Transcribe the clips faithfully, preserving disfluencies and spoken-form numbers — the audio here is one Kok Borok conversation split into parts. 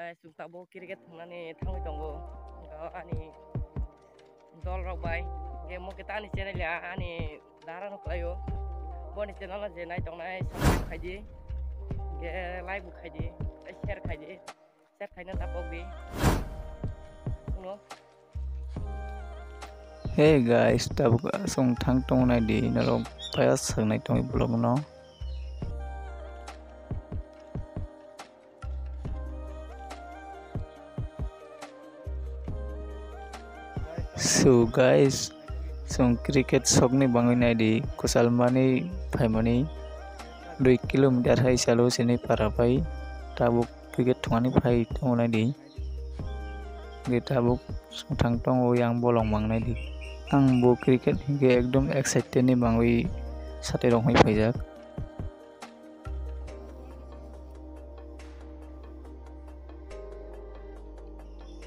Guys, chwng tabuk cricket thwngnani thangwi tongo. Hwnkhe ani dol rok bai. Hwnkhe mo khe ta ani channel ya, ani dara no khlaio. Boni channel no je nai tongnai subscribe khai di. Hwnkhe like bo khai di, share khai di. Share khaina ta pok di. Uno. Hey guys, tabuk chwng thang tongnai di, norok paya swngnai tongwi vlog no. So guys, chwng cricket sokni bangwi naidi, kwchalmani phaimani dui kilometer hai chalo chini para bai tabuk cricket thwngani phai tongo naidi. Hwnkhe tabuk chwng thang tongo yang bolong mangnai di. Ang bo cricket hinkhe ekdom excited ni bangwi satirok hwnwi phaijak.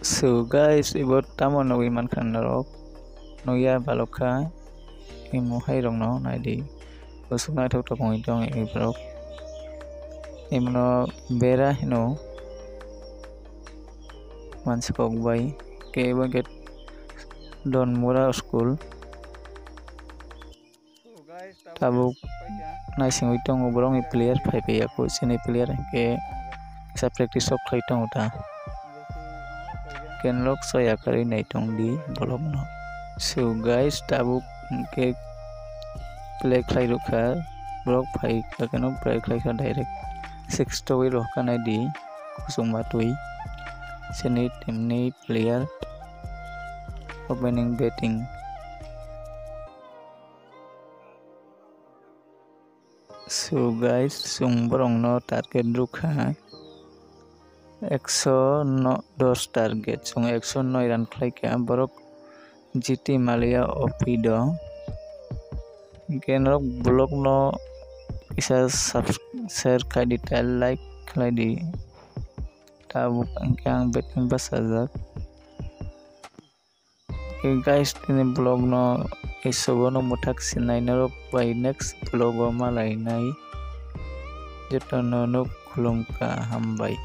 So guys, ibo tamo nugwi mankha norok? Nukya balokha, imo hai rokno naidi. Bwswk naithok tok wngwi tong iborok. Imono bera hino mansi kok bai. Khe ebo khe Donmura school. Tabuk naisingwi tongo borokni player phai phaiya kho, chini player hinkhe kisa practice rok khlai tongo ta. Kenrok chaya kwrwi nai tong di borokno. So guys, tabuk hinkhe play khlai rwkha, borok phai kha khe no play khlai kha direct. Six twi rwkha nai di, kuchukma twi. Chini team ni player opening batting. So guys, chwng borokno target rwkha ekso dos target, chwng ekso noi run khlaikha, borok G T maliya O P do. Hwnkhe norok vlog no kisa subs-, share khai di, tei like khlai di. Tabuk hwnkhe ang batting bwsajak. Khe guys, tini vlog no esogo no mwthak sinai norok bai next vlog o malainai. Jotono no khulumkha, hambai.